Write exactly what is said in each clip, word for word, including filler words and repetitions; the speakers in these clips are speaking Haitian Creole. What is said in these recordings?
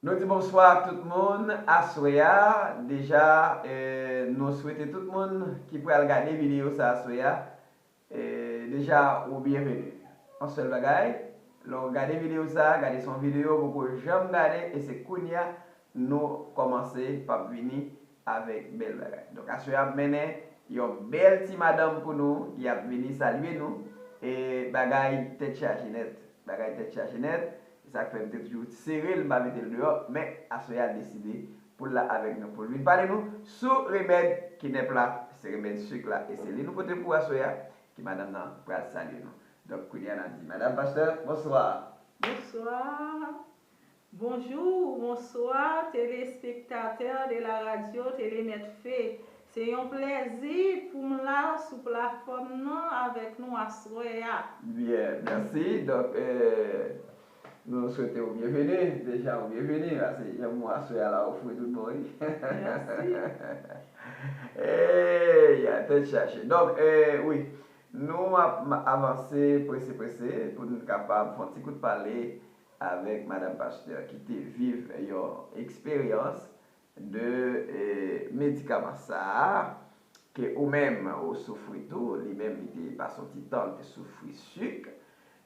Nou di bonswa ak tout moun aswè a. Deja, eh, nou swete tout moun ki pral gade videyo sa aswè a, eh, deja, ou byenveni. Yon sèl bagay, lè w gade videyo sa, gade se yon videyo ou poko janm gade, e se kounye a nou kòmanse p ap vini avèk bèl bagay. Donk, aswè a m mennen yon bèl ti madanm pou nou, ki ap vini salye nou, e bagay tèt chaje nèt. Bagay tèt chaje nèt. Se sa k fè m te toujou sere l, m pa mete l deyò, men aswè a l deside pou l la avèk nou, pou l vin pale nou sou remèd kinèp la, se remèd sik la, e se li nou pote pou aswè a, ki madanm nan pral salye nou. Donk, kounye a n ap di, Madam Pastè, bonswa. Bonswa. Bonjou, bonswa, telespektatè de la radyo Tele Mèt Fe. Se yon plèzi pou m la sou platfòm nan avèk nou aswè a. Byen, mèsi. Donk, eh, nou swete w byenveni. Deja, w byenveni, paske jan m wè aswè a la, ou fre tout bò, wi. Mèsi. Ey, a tèt chaje. Donk, eh, wi, nou ap ma- avanse prese prese pou n kapab fè yon ti kout pale avèk Madam Pastè ki te viv yon eksperyans de, eh, medikaman sa a, ke ou menm ou soufri tou, li menm li te pase yon ti tan, li te soufri sik.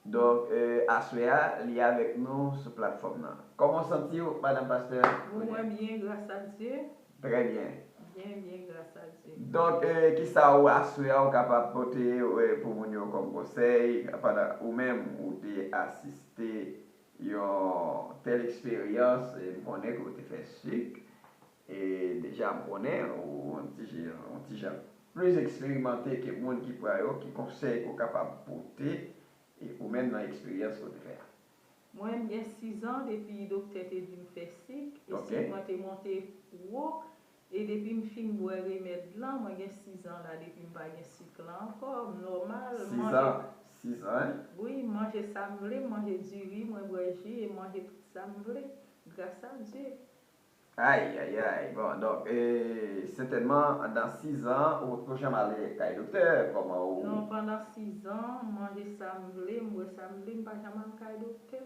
Donk, eh, aswè a, li avèk nou sou platfòm nan. Kòman w santi w, Madam Pastè? Mwen byen, gras a Dye. Trè byen. Byen, byen, gras a Dye. Donk, eh, kisa ou aswè a ou kapab pote, eh, pou moun yo kòm konsèy, pandan ou menm ou te asiste yon tèl eksperyans, e m konnen ke w te fè sik, e deja m konnen ou yon ti jan, yon ti jan plis eksperimante ke moun ki pran yo, ki konsèy ke w kapab pote, e ou menm nan eksperyans ke w te fè a? Mwen, m gen sizan depi doktè te di m fè sik, e sik mwen te monte wo, e depi m fin bwè remèd lan, mwen gen sizan la, depi m pa gen sik la ankò, m nòmal, m manje. Sizan? Sizan, wi, m manje sa m vle, m manje diri, mwen bwè ji, e m manje tout sa m vle, gras a Dye. Ay, ay, ay. Bon, donk, eh, sètènman, nan sizan, ou poko janm ale kay doktè, kòman ou? Non, pandan sizan, m manje sa m vle, m bwè sa m vle, m pa janm al kay doktè.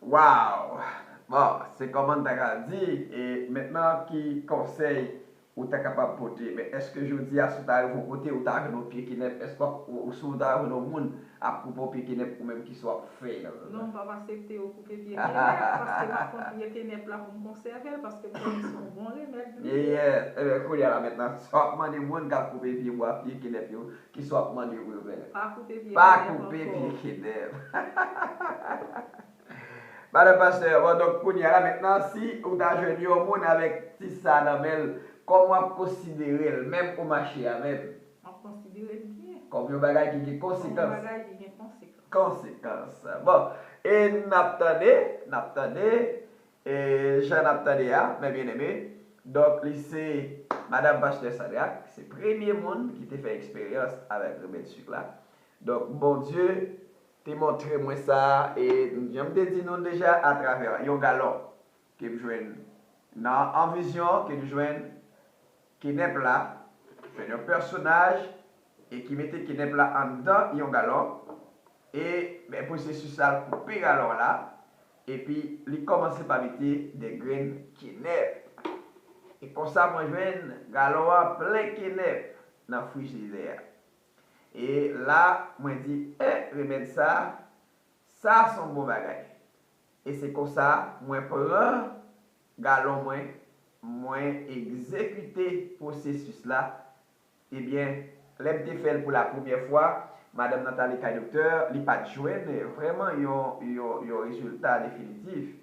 Waw! Bon, se kòman n ta ka di, e mentnan ki konsèy ou ta kapab pote? Men èske jodi a, si w ta rive yon kote, ou ta jwenn yon pye kinèp, èske w, ou, si w ta jwenn yon moun ap koupe yon pye kinèp ou menm, kisa w ap fè? Non, m p ap aksepte yo koupe pye kinèp, paske m ap pran pye kinèp la pou m konsève l, paske m konnen se yon bon remèd li ye. Yes. Ebyen, kounye a la mentnan, sa w ap mande moun k ap koupe pye bwa, pye kinèp yo, kisa w ap mande yo pou yo fè? Pa koupe pye kinèp ankò. Pa koupe pye kinèp. Madan pastè, bon, donk, kounye a la, mentnan, si ou ta jwenn yon moun avèk ti sa nan men l, kòman w ap konsidere l, menm ou mache avè l? M ap konsidere l byen. Kòm yon bagay ki gen konsekans. Kòm yon bagay ki gen konsekans. Konsekans. Bon, e n ap tande, n ap tande, e jan n ap tande a, mes bien-aimés. Donk, li se Madan Pastè Sadrac, se premye moun ki te fè eksperyans avèk remèd sik la. Donk, Bondye te montre mwen sa, e jan m te di nou deja, atravè yon galon ke m jwenn nan, an vizyon, ke m jwenn kinèp la, jwenn yon pèsonaj, e ki mete kinèp la anndan yon galon, e, ben, pwosesis la, l koupe galon la, epi li kòmanse pa mete de grenn kinèp. E konsa, mwen jwenn galon an plen kinèp nan frijidè a. E la, mwen di, eh, remèd sa, sa se yon bon bagay. E se konsa, mwen pran galon mwen, mwen egzekite pwosesis la. Ebyen, lè m te fè l pou la premyè fwa, madanm nan t ale kay doktè, li pa t jwenn vrèman yon, yon, yon rezilta definitif.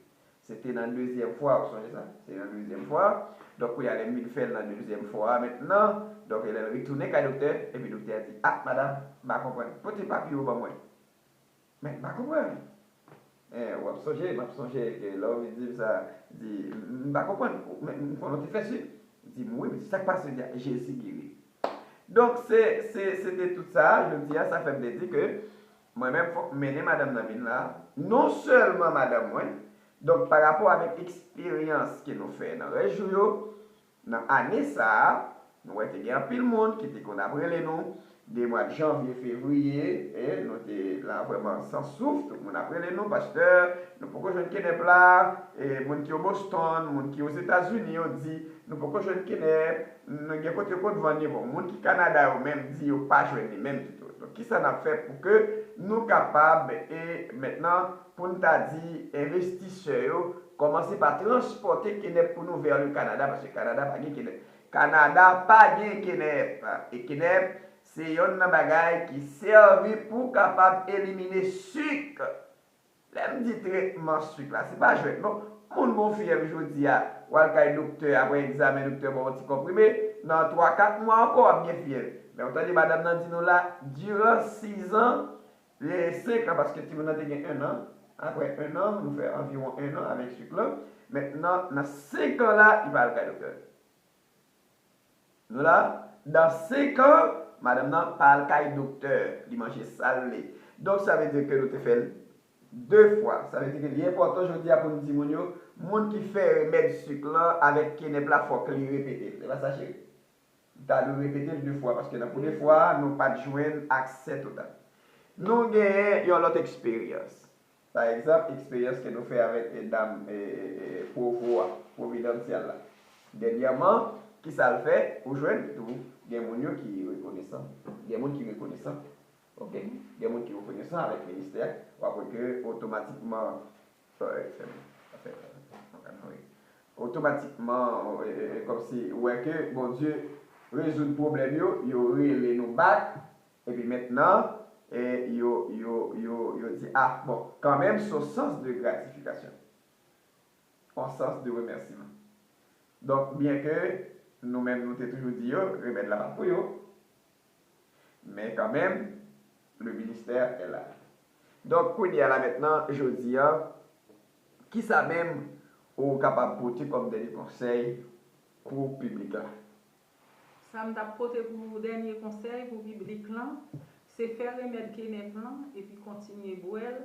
Se te nan dezyèm fwa, ou sonje sa? Se nan dezyèm fwa. Donk, kounye a, lè m vin fè l nan dezyèm fwa a mentnan, donk, lè l retounen kay doktè, epi doktè a di, "Ah, madanm, m pa konprann. Pote papye w ban mwen." Men, m pa konprann. Eh, w ap sonje, m ap sonje ke lè w vin di m sa, di, "M, m pa konprann, men m konnen w te fè sik." Di m, "Wi." M di, "Sa k pase?" Di, "Jezi geri." Donk, se, se, se te tout sa, jodi a, sa fè m te di ke mwen menm, fòk m mennen madanm nan vin la. Non sèlman madanm mwen, donk, pa rapò avèk eksperyans ke nou fè nan rès jou yo, nan ane sa a, nou wè te gen anpil moun ki te konn ap rele nou, de mwa de janvye, fevriye, e nou te la vrèman san souf, tout moun ap rele nou, pastè, nou poko jwenn Kenèp la, e moun ki o Boston, moun ki Ozetazini, yo di, nou poko jwenn Kenèp, nou gen kote yo konn vann li, bon, moun ki Kanada yo menm di yo pa jwenn li menm ditou. Donk, kisa n ap fè pou ke nou kapab, e mentnan, pou n ta di, envestisè yo, kòmanse pa transpòte Kenèp pou nou vers le Canada, paske Kanada pa gen Kenèp. Kanada pa gen Kenèp. E Kenèp, se yonn nan bagay ki sèvi pou kapab elimine sik. Lè m di tretman sik la, se pa jwèt non. Moun gon fyèv jodi a, w al kay doktè, apre egzamen, doktè ba w ti konprime, nan twa kat mwa ankò w ap gen fyèv. Men w tande madanm nan di nou la, diran sizan, e senk an, paske timoun nan te gen en an, apre en an, nou fè anviwon en an avèk sik lan. Mentnan, nan senk an la, li pa al kay doktè. Nou la, dan senk an, madanm nan pa al kay doktè, li manje sa l vle. Donk, sa vle di ke nou te fè l de fwa. Sa vle di ke li enpòtan jodi a pou n di moun yo, moun ki fè remèd sik lan avèk kenèp la, fòk li repete l. Se pa sa, cheri? Li ta dwe repete l de fwa, paske nan premye fwa a, nou pa t jwenn aksè total. Nou genyen yon lòt eksperyans. Pa egzanp, eksperyans ke nou fè avèk, e, dam, e, e, e, Provo a, Providansyal la. Dènyèman, kisa l fè? Ou jwenn tou, gen moun yo ki rekonesan. Gen moun ki rekonesan. Oke? Gen moun ki rekonesan avèk ministè a. W ap wè ke otomatikman, sorry, fè m, fè m, otomatikman, e, e, e, kòmsi, ou wè ke Bondye rezoud pwoblèm yo, yo rele nou back, epi mentnan, e, yo, yo, yo, yo di, ah, bon, kanmenm, se yon sans de gratifikasyon. Yon sans de remèsiman. Donk, byen ke nou menm, nou te toujou di yo, remèd la pa pou yo, men kanmenm, le ministère est là. Donk, kounye a la mentnan, jodi a, kisa menm ou kapab pote kòm dènye konsèy pou piblik la? Sa m t ap pote pou dènye konsèy pou piblik lan, se fè remèd kenèp lan epi kontinye bwè l.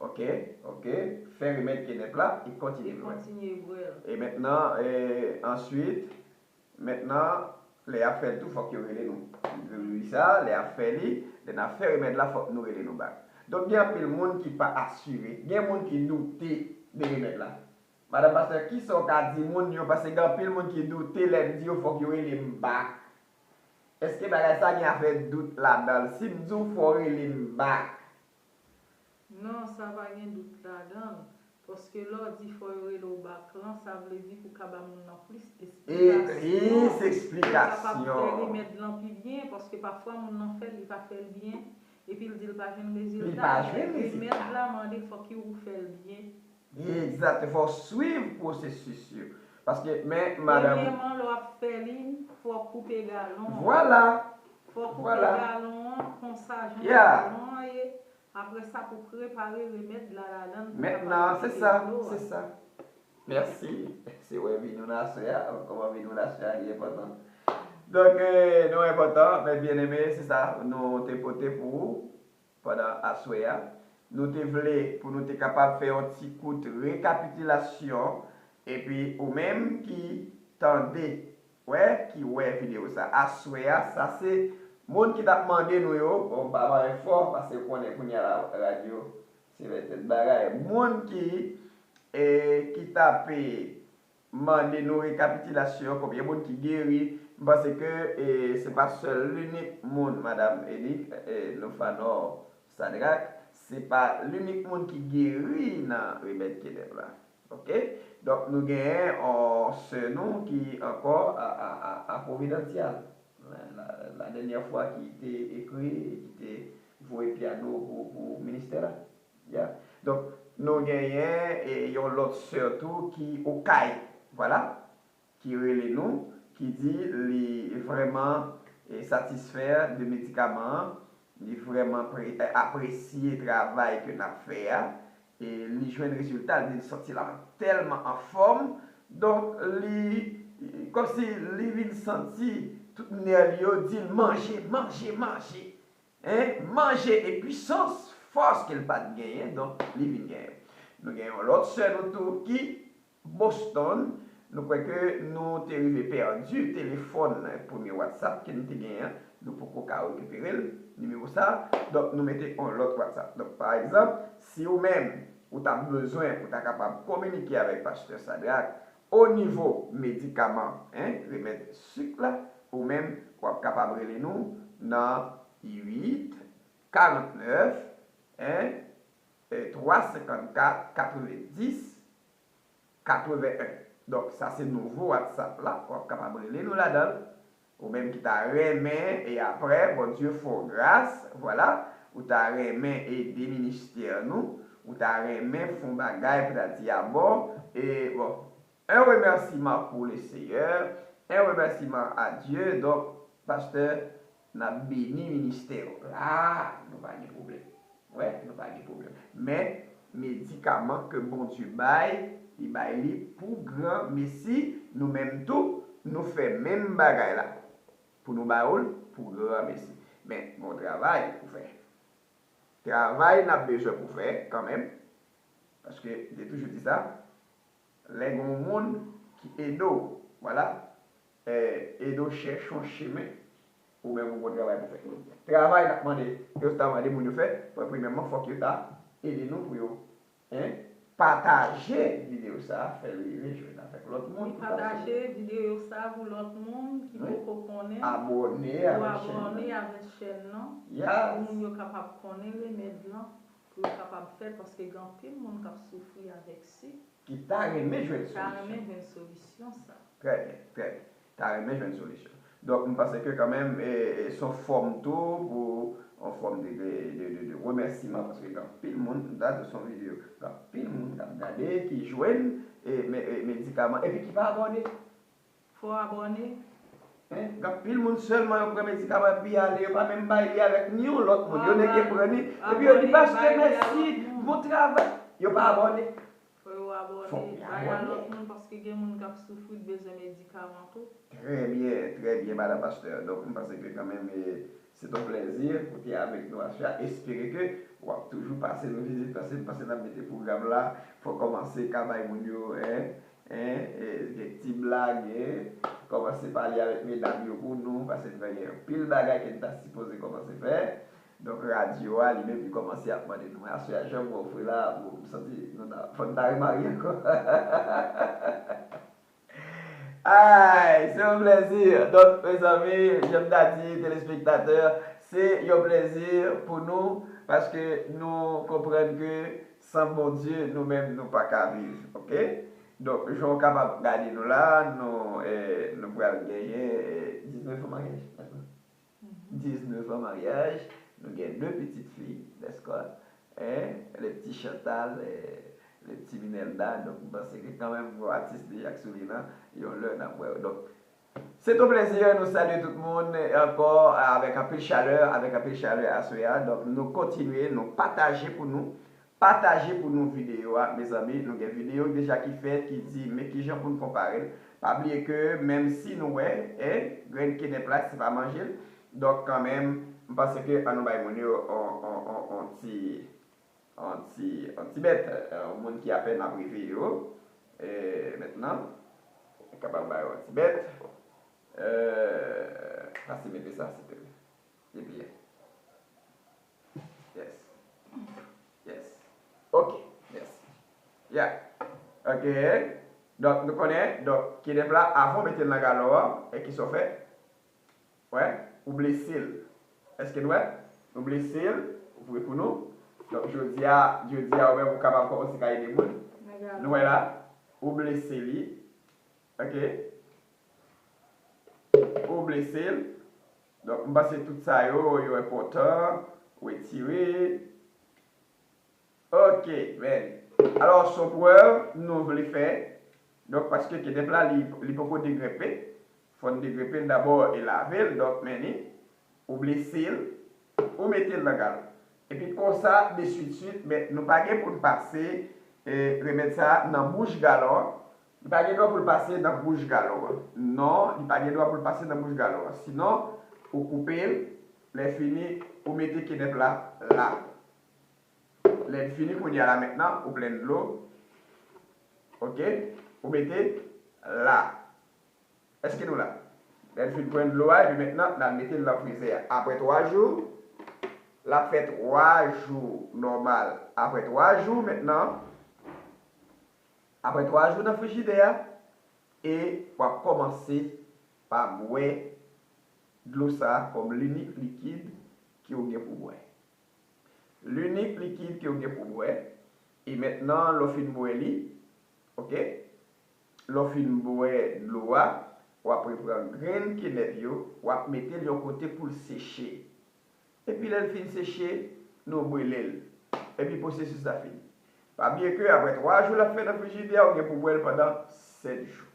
Oke, oke. Fè remèd kenèp la e kontinye bwè l. E kontinye bwè l. E mentnan, e, answit, mentnan, lè y ap fè l tou, fòk yo rele nou. Wi sa, lè y ap fè li, lè n ap fè remèd la, fòk nou rele nou back. Donk, gen anpil moun ki pa asire. Gen moun ki doute de remèd la. Madanm pastè, kisa w ka di moun yo? Paske gen anpil moun ki doute lè m di yo fòk yo rele m back. Èske bagay sa gen afè dout ladan l? Si m di w fò w rele m back. Non, sa pa gen dout ladan l. Paske lè w di fò yo rele w back lan, sa vle di pou w ka ba moun nan plis esplikasyon. Plis esplikasyon. Pou w kapab fè remèd lan pi byen, paske pafwa moun nan fè l, li pa fè l byen, epi l di l pa jwenn rezilta. Li pa jwenn rezilta. Remèd la mande fòk ou fè l byen. Egzakte, fò w swiv pwosesis yo. Paske, men, madanm. Premyèman, lè w ap fè li, fò w koupe galon an. Vwala. Fò w koupe galon an, konsa, jan galon an ye. Apre sa, pou prepare remèd la ladan l, pou kapab mete dlo a. Mentnan, se sa, se sa. Mèsi. Se wè vi nou nan aswè a, kòman vi nou nan aswè a, li enpòtan. Donk, eh, nou enpòtan, men byeneme, se sa nou te pote pou ou. Pandan aswè a, nou te vle pou nou te kapab fè yon ti kout rekapitilasyon, epi ou menm ki tande, wè, ki wè videyo sa aswè a, sa se moun ki t ap mande nou yo, bon, m pa mare fò, paske ou konnen kounye a la, radyo, se vètèt bagay. Moun ki, e, ki t ap, e, mande nou rekapitilasyon, konbyen moun ki geri. M panse ke, e, se pa sèl linik moun, madanm Enik, e, Nofanò Sadrak, se pa linik moun ki geri nan remèd kenèp la. Oke? Donk, nou genyen yon sè nou ki ankò a, a, a, a Providansyal. La, la, la dènyè fwa ki te ekri, ki te voye pyano pou, pou ministè la. Ya. Donk, nou genyen, e, yon lòt sè tou ki Okay, vwala, ki rele nou, ki di li vrèman, e, satisfè de medikaman an, li vrèman pre-, e, apresye travay ke n ap fè a, e li jwenn rezilta, li di l santi l tèlman anfòm, donk li, kòmsi li vin santi tout nè li yo di l manje, manje, manje. Hein, manje e pwisans, fòs ke l pa t genyen, donk, li vin genyen. Nou gen yon lòt sè nou tou ki Boston. Nou kwè ke nou te rive pèdi telefòn, premye WhatsApp ke nou te genyen an. Nou poko ka rekipere l, nimewo sa. Donk, nou mete yon lòt WhatsApp. Donk, pa egzanp, si ou menm, ou ta bezwen, ou ta kapab kominike avèk pastè Sadrac, o nivo medikaman, en, remèd sik la, ou menm, w ap kapab rele nou nan uit karannèf, en, twa senkannkat, katrevendis, katreven en. Donk, sa se nouvo WhatsApp la, w ap kapab rele nou ladan l. Ou menm ki ta renmen, e apre, Bondye fè w gras, vwala, ou ta renmen ede ministè nou, ou ta renmen fè yon bagay pou ta di a bon, e bon, un remerciement pour le Seigneur, un remerciement à Dieu. Donk, pastè, n ap beni ministè w la, nou pa gen pwoblèm. Wè, nou pa gen pwoblèm. Men, medikaman ke Bondye bay, li bay li pou granmesi, nou menm tou, nou fè menm bagay la. Pou nou ba ou l pou granmesi. Men, gon travay pou fè. Travay n ap bezwen pou fè, kanmenm. Paske, m te toujou di sa, lè gen yon moun ki ede w, vwala, eh, ede w chèche yon chemen, ou menm ou gon travay pou fè. Travay n ap mande, yo ta mande moun yo fè, premyèman, fòk yo ta ede nou pou yo, en, pataje videyo sa, fè l rive jwenn avèk lòt moun. Wi, pataje videyo sa pou lòt moun ki poko konnen. Abòne avèk chèn nan. Pou abòne avèk chèn nan. Yes. Pou moun yo kapab konnen remèd lan, pou yo kapab fè, paske gen anpil moun k ap soufri avèk sik. Ki ta renmen jwenn solisyon. Ta renmen jwenn solisyon sa. Trè byen, trè byen. Ta renmen jwenn solisyon. Donk, m panse ke kanmenm, e, e, se yon fòm tou pou yon fòm de, de, de, de, de remèsiman, paske gen anpil moun, m ta di se yon videyo, gen anpil moun k ap gade, ki jwenn, e, me-, e, medikaman, epi ki pa abòne. Fò abòne. En, gen anpil moun sèlman yo pran medikaman epi ale, yo pa menm bay li avèk ni yon lòt moun. Yo nèk pran li, epi yo di, "Pastè, mèsi, bon travay." Yo pa abòne. Fò yo abòne, bay a lòt moun, paske gen moun k ap soufri, k bezwen medikaman tou. Trè byen, trè byen, madan pastè. Donk, m panse ke kanmenm, e, se yon plèzi pou w te avèk nou aswè a. Espere ke w ap toujou pase nou vizit, paske m panse n ap mete pwogram la, fò kòmanse ka bay moun yo, en, en, e, gen ti blag, en, kòmanse pale avèk medam yo pou nou, paske nou gen anpil bagay ke n ta sipoze kòmanse fè. Donk, radyo a, li menm, li kòmanse ap mande nou, "Aswè a, jan m wè w fre la, bon, m santi nou ta, fò n ta remarye ankò." Ay, se yon plèzi. Donk, mezanmi, jan m ta di, telespektatè, se yon plèzi pou nou, paske nou konprann ke san Bondye, nou menm, nou pa ka viv, oke? Donk, jan w kapab gade nou la, nou, eh, nou pral genyen, eh, diznèf an maryaj, nèspa? Diznèf an maryaj, nou gen de pitit fi, nèspa? En, le petit Chantal, eh, le petit Minelda, donk, m panse ke kanmenm, gon atis deja k sou li la, yon lè n ap wè yo. Donk, se yon plèzi, nou salye tout moun, e ankò, avèk anpil chalè, avèk anpil chalè aswè a. Donk, nou kontinye, nou pataje pou nou, pataje pou nou videyo a, mezanmi. Nou gen videyo deja ki fèt, ki di, men kijan pou n konpare l. Pa bliye ke, menm si nou wè, e, grenn kenèp la, se pa manje l. Donk, kanmenm, m panse ke ann nou bay moun yo on, on, on, on ti, on ti, on ti bèt, e, moun ki apèn ap reveye yo. E, mentnan, kapab bay yo on ti bèt. E, pase mete sa, silvouplè. Epi, yes. Yes. Ok. Yes. Yeah. Ok. Donk, nou konnen, donk, kenèp la, avan w mete l nan galon an, e kisa w fè? Wè, ou blese l. Èske n wè? Ou blese l, ou vre pou nou. Donk, jodi a, jodi a, ou menm, ou kapab kòmanse ka ede moun. Nou wè la, ou blese li. Ok? Ou blese l. Donk, m panse tout sa yo, yo enpòtan. Retire. Ok, men. Alò, se yon prèv nou vle fè. Donk, paske kenèp la, li, li poko degrenpe. Fò n degrenpe l dabò e lave l. Donk, men li. Ou blese l, ou mete l nan galon. Epi konsa, de swit swit, men nou pa gen pou n pase, e, remèd sa a nan bouch galon an. Li pa gen dwa pou l pase nan bouch galon an. Non, li pa gen dwa pou l pase nan bouch galon an. Sinon, ou koupe l, lè fini, ou mete kenèp la la. Lè l fini, kounye a la mentnan, ou plen dlo. Ok? Ou mete la. Èske nou la? Lè l fin pran dlo a, epi mentnan, n al mete l nan frizè a. Apre twa jou, l ap fè twa jou nòmal. Apre twa jou mentnan, apre twa jou nan frijidè a, e w ap kòmanse pa bwè dlo sa a kòm linik likid ke w gen pou bwè. Linik likid ke w gen pou bwè. E mentnan, lè w fin bwè li, oke? Lè w fin bwè dlo a, w ap repran grenn kenèp yo, w ap mete l yon kote pou l seche. Epi lè l fin seche, nou brele l. Epi pwosesis la fini. Pa bliye ke apre twa jou l ap fè nan frijidè a, ou gen pou bwè l pandan sèt jou.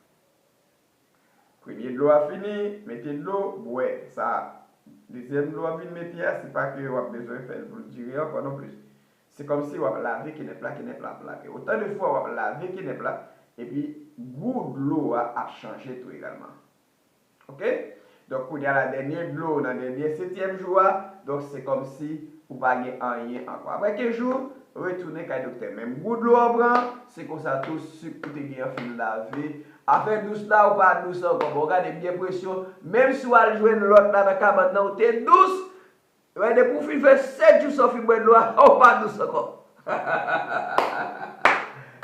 Premye dlo a fini, mete dlo, bwè. Sa, dezyèm dlo a vin mete a, se pa ke w ap bezwen fè l pou l dire ankò non plis. Se kòmsi w ap lave kenèp la, kenèp la ap lave. Otan de fwa w ap lave kenèp la, epi gou dlo a ap chanje tou egalman. Oke? Donk, kounye a la, dènye dlo nan dènye setyèm jou a, donk, se kòmsi ou pa gen anyen ankò. Apre kenz jou, retounen kay doktè. Menm gou dlo a w pran, se konsa tou, sik ou te gen an fin lave. Afè dous la, ou pa dous ankò. Bon, gade byen presyon. Menm si w al jwenn lòt la nan kabann nan, ou te dous. Wè, depi w fin fè sèt jou san w fin bwè dlo a, ou pa dous ankò.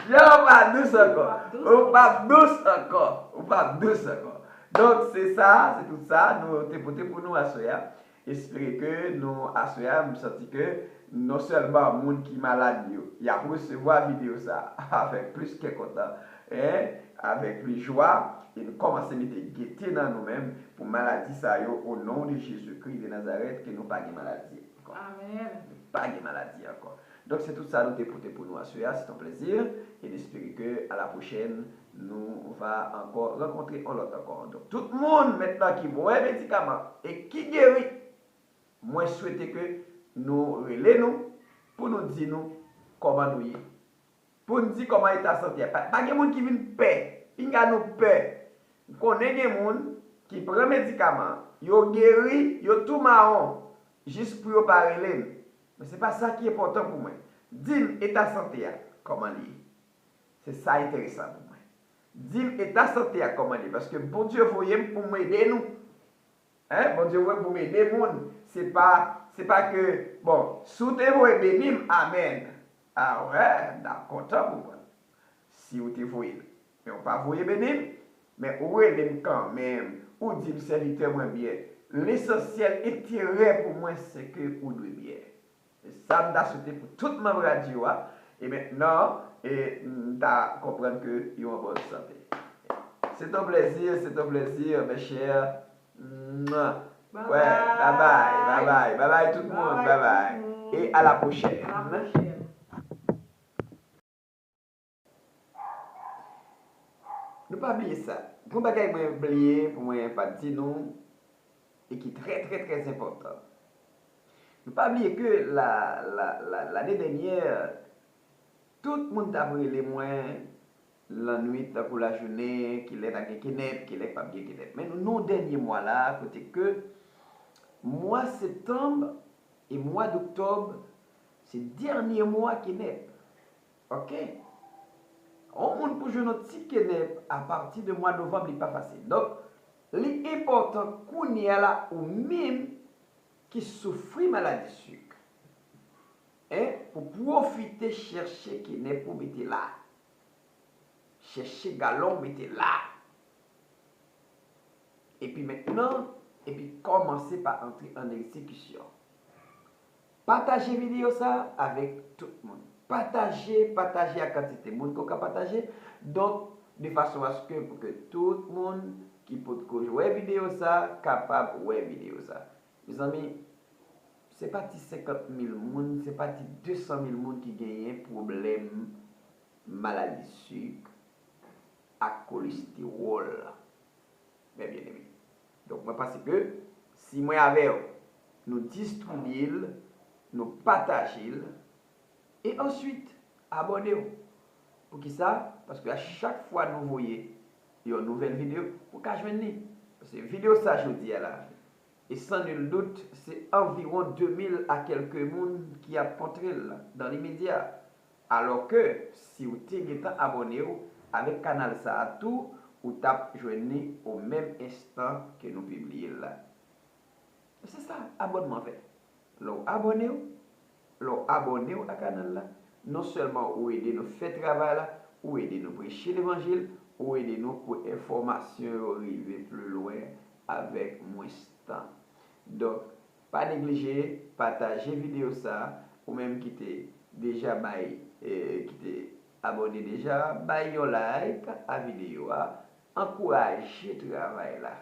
Jan w pa dous ankò. Ou p ap dous ankò. Ou p ap dous ankò. Donk, se sa, se tout sa nou te pote pou nou aswè a. Espere ke nou, aswè a, m santi ke non sèlman moun ki malad yo, y ap resevwa videyo sa a avèk plis kè kontan, en, avèk plis jwa, e nou kòmanse mete gete nan nou menm pou maladi sa yo, o non de Jezikri de Nazarèt, ke nou pa gen maladi ankò. Amèn. Nou pa gen maladi ankò. Donk, se tout sa nou te pote pou nou aswè a. C'est un plaisir. E n espere ke à la prochaine, nou va ankò rankontre on lòt ankò. Donk, tout moun mentnan ki bwè medikaman e ki geri, mwen swete ke nou rele nou pou nou di nou kòman nou ye. Pou n di kòman eta sante a. Pa, pa gen moun ki vin pè. Pinga nou pè. M konnen gen moun ki pran medikaman, yo geri, yo tou mawon, jis pou yo pa rele m. Men se pa sa ki enpòtan pou mwen. Di m eta sante a, kòman li ye. Se sa enteresan pou mwen. Di m eta sante a kòman li ye, paske Bondye voye m pou m ede nou. Hein? Bondye voye m pou m ede moun. Se pa, se pa ke, bon, si w te voye beni m, amèn. A wè, m t ap kontan pou mwen. Si w te voye l. Men w pa voye beni m, men ou rele m kanmenm, ou di m sèvitè mwen byen. Lesansyèl enterè pou mwen se ke ou dwe byen. E sa m ta swete pou tout manm radyo a. E mentnan, e m ta konprann ke yo an bòn sante. C'est un plaisir, c'est un plaisir, mes chers. Mwa. Bye bye, bye bye, bye bye tout moun, bye bye. E à la prochaine. Nou pa bliye sa. Gon bagay mwen bliye pou mwen pa t di nou e ki trè, trè, trè enpòtan. Nou pa bliye ke la, la, la, lane dènyè, tout moun t ap rele mwen lannwit tankou lajounen, kilè t ap gen kenèp, kilè k p ap gen kenèp. Men nou, nou dènye mwa la, kote ke mwa septanm e mwa doktòb, se dènye mwa kenèp. Oke? Yon moun pou jwenn yon ti kenèp apati de mwa novanm, li pa fasil. Donk, li enpòtan kounye a la, ou menm ki soufri maladi sik, en, pou pwofite chèche kenèp ou mete la. Chèche galon w mete la. Epi mentnan, epi kòmanse pa antre an egzekisyon. Pataje videyo sa avèk tout moun. Pataje, pataje ak kantite moun ke w ka pataje. Donk, de fason aske pou ke tout moun ki potko wè videyo sa kapab wè videyo sa. Mezanmi, se pa ti senkant mil moun, se pa ti de san mil moun ki genyen pwoblèm maladi sik ak kolestewòl, mes bien-aimés. Donk, mwen panse ke si mwen avè w, nou distribye l, nou pataje l, e answit, abòne w. Poukisa? Paske a chak fwa nou voye yon nouvèl videyo, ou ka jwenn li. Paske videyo sa jodi a la, e sans nul doute, se anviwon de mil a kèlke moun ki ap kontre l dans l'immédiat. Alò ke, si w te gentan abòne w avèk kanal sa a tou, ou t ap jwenn li o menm enstan ke nou pibliye l la. Se sa abònman fè. Lè w abòne w, lè w abòne w a kanal la, non sèlman ou ede nou fè travay la, ou ede nou preche levanjil, ou ede nou pou enfòmasyon yo rive pli lwen avèk mwens tan. Donk, pa neglije pataje videyo sa a, ou menm ki te deja bay, eh, ki te abòne deja, bay yon like a videyo a, ankouraje travay la.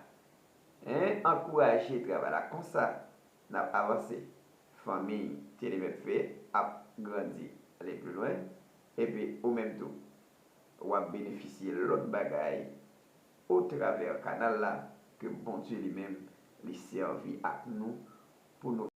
Hein, ankouraje travay la. Konsa, n ap avanse. Fanmi Telemèt Fe ap grandi, ale pli lwen. Epi ou menm tou, w ap benefisye lòt bagay otravè kanal la ke Bondye li menm li sèvi ak nou pou nou